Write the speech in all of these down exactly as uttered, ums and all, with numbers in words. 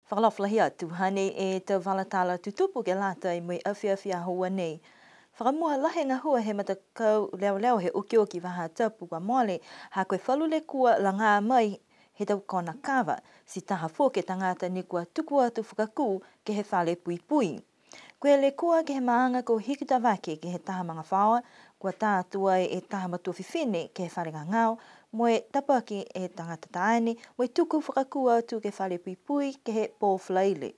Fakaalofa lahi atu, hanei e tau vala tala tutupu ke lata mo e afiafi Aho Ua nei. Fakamua lahi e gahua he matakau leoleo he okioki faahi tapu kua mole, ha ko e falu lekua lagā mai he tau kona kava, ti taha foki e tagata ne kua tuku atu fakakū ke he fale puipui. Ko e lekua ke he maaga ko Hikutavake ke he taha magafaoa, kua tā atu ai e taha matua fifine ke he fale gagao, mo e tapaki e tagata taane, mo e tuku fakakū atu ke he fale puipui ke he pō Falaile.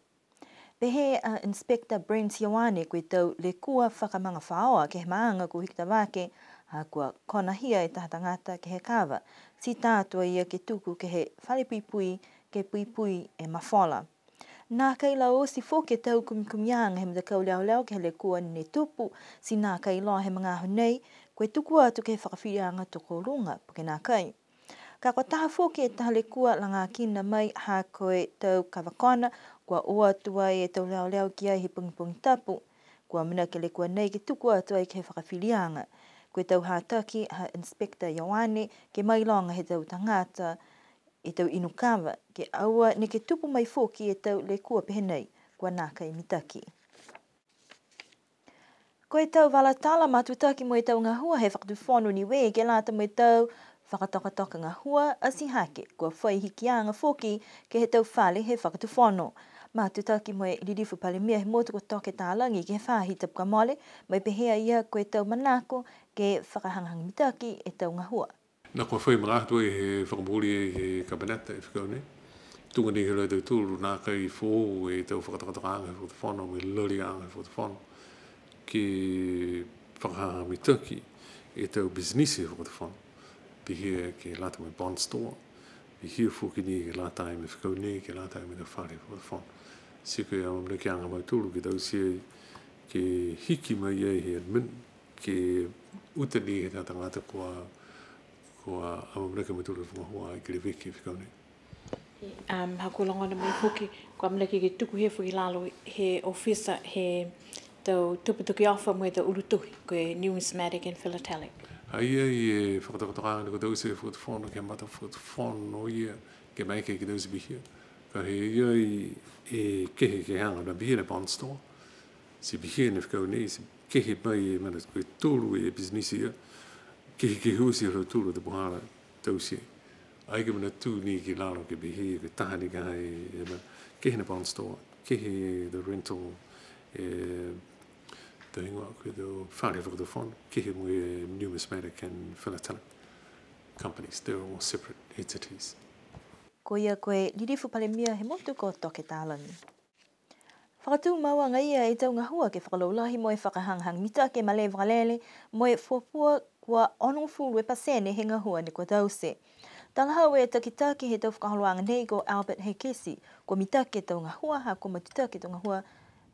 Pehē a Inspector Brent Ioane ko e tau lekua fakamagafaoa ke he maaga ko Hikutavake, ha kua konahia e taha tagata ke he kava, ti tā atu a ia ke tuku ke he fale puipui, ke puipui e mafola. Nākai la oti foki e tau kumikumiaga he matakau leoleo ke he lekua ne tupu, ti nākai iloa he magaaho nei, ko e tuku atu ke he fakafiliaga tokoluga, po ke nākai. Ka kua taha foki e taha lekua lagakina mai ha ko e tau kava kona, kua o atu ai e tau leoleo ki ai he pogipogi tapu. Kua amanaki e lekua nei ke tuku atu ai ke he fakafiliaga. Ko e tau hataki ha Inspector Ioane ke mailoga he tau tagata e tau inu kava, ke aua neke tupu mai foki e tau lekua pehē nei, kua nākai mitaki. Ko e tau vala tala matutaki mo e tau gahua he Fakatufono Niue ke lata mo e tau fakatokatoka gahua, ati hake, kua fai hikiaga foki ke he tau fale he Fakatufono. Matutaki mo e Lilifu Palemia he motu ko Toke Talagi ke he faahi tapu kua mole, mo e pehē a ia ko e tau manako ke fakahagahaga mitaki e tau gahua. Ne kua fai magaaho tuai he fakamooli he Kapeneta e fekau nei. Tuga ni he lautolu nākai foou e tau fakatokatokaaga he Fakatufono, mo e laliaga he Fakatufono, ke fakahagahaga mitaki e tau pisinisi he Fakatufono. Pihia ke lata mo e Bond Store, pihia foki ni ke lata mo e fekau nei, ke lata mo e tau fale he Fakatufono. Ti ko e amanakiaga ha mautolu ke taute ai, ke hiki mai ai he admin, ke uta ni he tau tagata kua, kua amanaki a mautolu ke fakagahua ai ke leveki e fekau nei. Um, ha kua logona mai foki, kua amanaki ke tuku hifo ki lalo he ofisa he tau tupe tokiofa mo e tau ulu tohi, ko e numismatic and philatelic. Ha i ai e fakatokatokaaga ne kua taute e Fakatufono ke he matafakatufono ia, ke maeke ke taute pihia. Ka ha i ai e kehekeheaga, ne pihia e Bond Store, ti pihia e fekau nei, ti kehe mai e mena, ko e tolu e pisinisi ia, kehekehe oti ha lautolu e tau puhala taute. Ai ke manatu ni ki lalo ke pehē, ko e taha ni ka ha e, e mena, kehe e Bond Store, kehe e rental, e, tau higoa, ko e tau fale fakatufono, kehe mo e numismatic and philatelic companies, they're all separate entities. Ko ia ko e Lilifu Palemia he motu ko Toke Talagi. Fakatumau agaia e tau gahua ke fakalaulahi mo e fakahagahaga mitaki e malē vakalele, mo e fuafua kua onogofulu e pasene he gahua ne kua taute. Talahau e takitaki he tau fakaholoaga nei ko Albert Hekesi, kua mitaki e tau gahua, ha kua matutaki e tau gahua,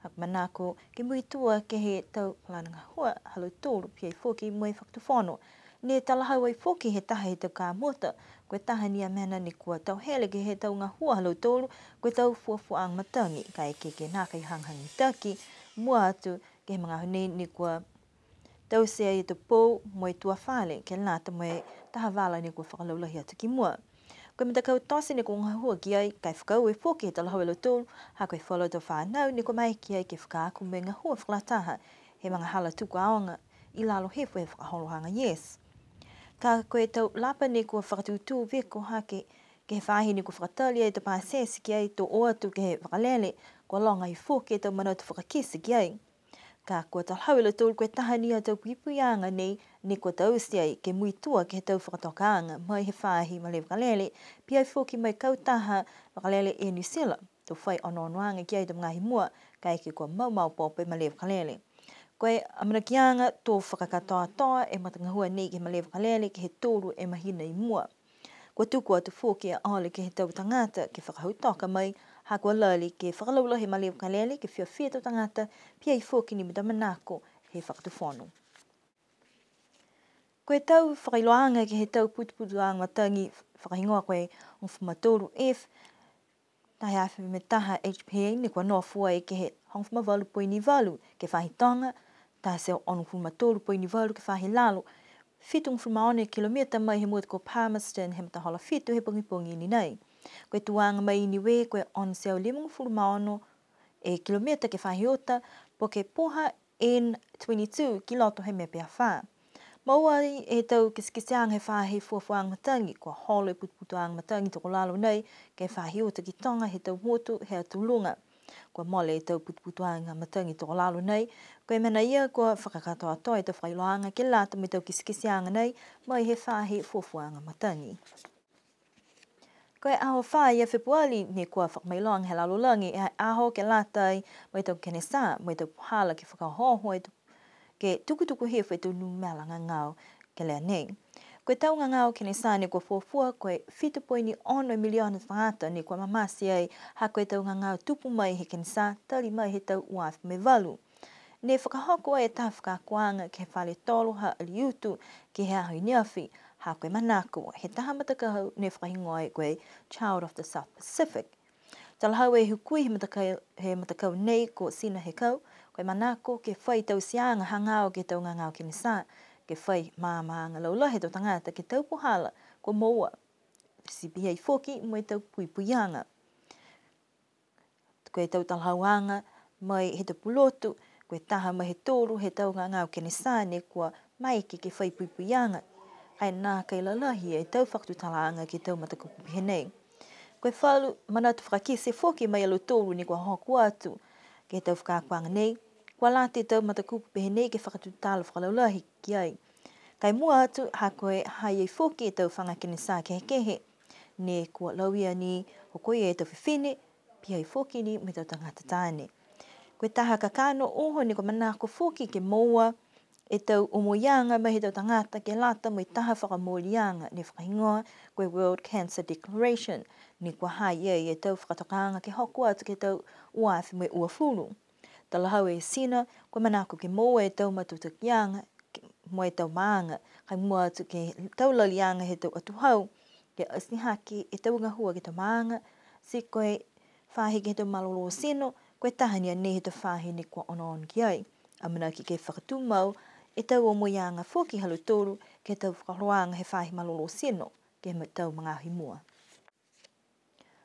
ha kua manako ke muitua ke he tau palana gahua ha lautolu, pihia foki mo e Fakatufono. Ne talahau ai foki he taha he tau kamata, ko e taha ni a mena ne kua tauhele ke he tau gahua ha lautolu, ko e tau fuafuaaga matagi, kaeke ke nākai hagahaga mitaki, mua atu ke he magaaho nei ne kua taute ai e tau pou mo e tua fale, ke lata mo e taha vala ne kua fakalaulahi atu ki mua. Ko e matakau tote ne kua gahua ki ai, ka e fakaaue foki he talahau e lautolu, ha ko e falu tau fanau ne kua maeke ai ke fakaako mo e gahua fakalataha he magahala tuku aoga i lalo hifo he fakaholoaga, yes. Ka ko e tau lapa ne kua fakatūtū viko hake ke he faahi ne kua fakatali ai e tau pasese ki ai to o atu ke he vakalele, kua loga ai foki e tau manatu fakakite ki ai. Ka kua talahau e lautolu ko e taha ni a tau puipuiaga nei, ne kua taute ai ke muitua ke he tau fakatokaaga mai he faahi malē vakalele, pihia foki mo e kautaha vakalele Air New Zealand, to fai onoonoaga ki ai he tau magaaho i mua, kaeke kua mau maopoopo e malē vakalele. Ko e amanakiaga to fakakatoatoa e matagahua nei ke he malē vakalele ke he tolu e mahina i mua. Kua tuku atu foki e ole ke he tau tagata ke fakahautoka mai, ha kua lali ke fakalaulahi e malē vakalele ke fiafia e tau tagata, pihia foki ni mo e tau manako he Fakatufono. Ko e tau fakailoaaga ke he tau putuputuaga matagi fakahigoa ko e hogofulu ma tolu F, taha e afe mo e taha H P A ne kua nofo ai ke he hogofulu ma valu poini valu ke he faahi toga, taha e teau onogofulu ma tolu poini valu ke he faahi lalo, fitugofulu ma ono e kilomita mai he motu ko Palmerston he matahola fitu he pogipogi ni nei. Ko e tuaga mai i Niue, ko e ono e teau limagofulu ma ono e kilomita ke he faahi uta, po ke puha N twenty-two ki loto he mea pehē. Moua ai e tau kitekiteaga he faahi fuafuaaga matagi, kua holo e putuputuaga matagi tokolalo nei ke he faahi uta ki Toga he tau motu he Atu Luga. Kua mole e tau putuputuaga matagi tokolalo nei, ko e mena ia kua fakakatoatoa e tau fakailoaaga ke lata mo e tau kitekiteaga nei mai he faahi fuafuaaga matagi. Ko e aho fā ia Fepuali ne kua fakamailoga he lalolagi e aho ke lata ai mo e tau kenesā, mo e tau puhala ke fakaohooho e tau, ke tukutuku hifo e tau numela gagao kelea nei. Ko e tau gagao kenesā ne kua fuafua ko e fitu poini ono miliona tagata ne kua mamate ai, ha ko e tau gagao tupu mai he kenesā, tali mai he tau ua afe mo e valu. Ne fakahoko ai e taha fakaakoaga ke he fale tolo ha Aliutu ke he aho i neafi, ha ko e manako he taha matakau ne fakahigoa ai ko e Child of the South Pacific. Talahau e hukui he matakau, he matakau nei ko Sina Hekau, ko e manako ke fai tauteaga hagaao ke he tau gagao kenesā, ke fai maamaaga laulahi he tau tagata ke he tau puhala kua moua, ti pihia foki mo e tau puipuiaga. Ko e tau talahauaga mai he tau pulotu, ko e taha mai he tolu he tau gagao kenesā ne kua maeke ke fai puipuiaga, ka e nākai lalahi e tau fakatutalaaga ke he tau matakupu pehē nei. Ko e falu manatu fakakite foki mai ia lautolu ne kua hoko atu ke he tau fakaakoaga nei, kua lata e tau matakupu pehē nei ke fakatutala fakalaulahi ki ai. Ka e mua atu, ha ko e ha i ai foki e tau faga kenesā kehekehe, ne kua lauia ni, hoko ia e tau fifine, pihia foki ni mo e tau tagata taane. Ko e taha kakano uho ne kua manako foki ke moua e tau omoiaga mai he tau tagata ke lata mo e taha fakamooliaga ne fakahigoa ko e World Cancer Declaration, ne kua ha i ai e tau fakatokaaga ke hoko atu ke he tau ua afe mo e uafulu. Talahau e Sina, kua manako ke moua e tau matutakiaga, ke, mo e tau maaga, ka e mua atu ke he tau laliaga he tau atuhau, ke ati hake e tau gahua ke he tau maaga, ti ko e faahi ke he tau malolō tino, ko e taha ni a nei he tau faahi ne kua onoono ki ai. Amanaki ke fakatumau e tau omoiaga foki ha lautolu ke he tau fakaholoaga he faahi malolō tino ke he ma-, tau magaaho i mua.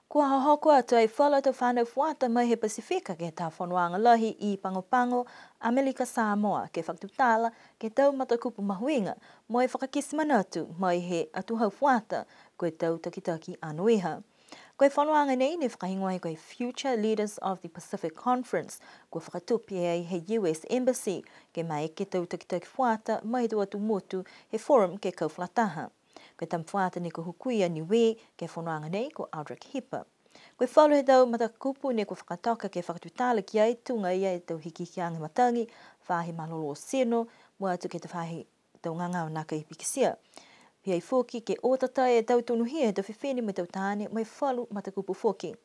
Kua hohoko atu ai falu a tau fanau fuata mai he Pasifika ke he tau fonoaga lahi i Pago Pago, Amelika Samoa, ke fakatutala ke he tau matakupu mahuiga mo e fakakite manatu mai he atuhau fuata, ko e tau takitaki anoiha. Ko e fonoaga nei ne fakahigoa ko e Future Leaders of the Pacific Conference, kua fakatupe ai he U S Embassy, ke maeke e tau takitaki fuata mai he tau atu motu he Forum ke kau fakalataha. Ko e tama fuata ne kua hukui a Niue ke he fonoaga nei ko Aldrich Hipa. Ko e falu he tau matakupu ne kua fakatoka ke fakatutala ki ai tuga ia e tau hikihikiaga matagi, faahi malolō tino, mua atu ke he tau faahi tau gagao nākai pikitia. Pihia foki ke o tatai e tau tonuhia he tau fifine mo e tau taane mo e falu matakupu foki.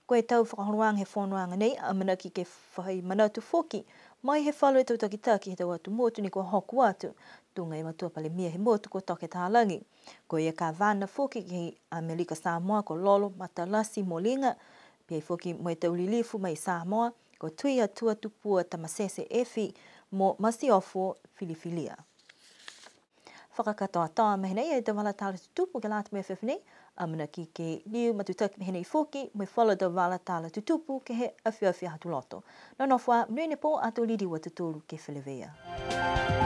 Ko e tau fakaholoaga he fonoaga nei, amanaki ke fai manatu foki mai he falu he tau takitaki he tau atu motu ne kua hoko atu, tuga e matua palemia he motu ko Toke Talagi. Ko e kavana foki ke he Amelika Samoa ko Lolo Matalasi Moliga, pihia foki mo e tau lilifu mai Samoa, ko Tuiatua Tupua Tamasese Efi mo Masiofo Filifilia. Fakakatoatoa mai nei e tau vala tala tutupu ke lata mo e afiafi nei, amanaki ke liu matutaki mai nei foki mo e falu tau vala tala tutupu ke he afiafi Aho Tuloto. Nonofo ā, monuina e pō, ato liliu a tautolu ke feleveia.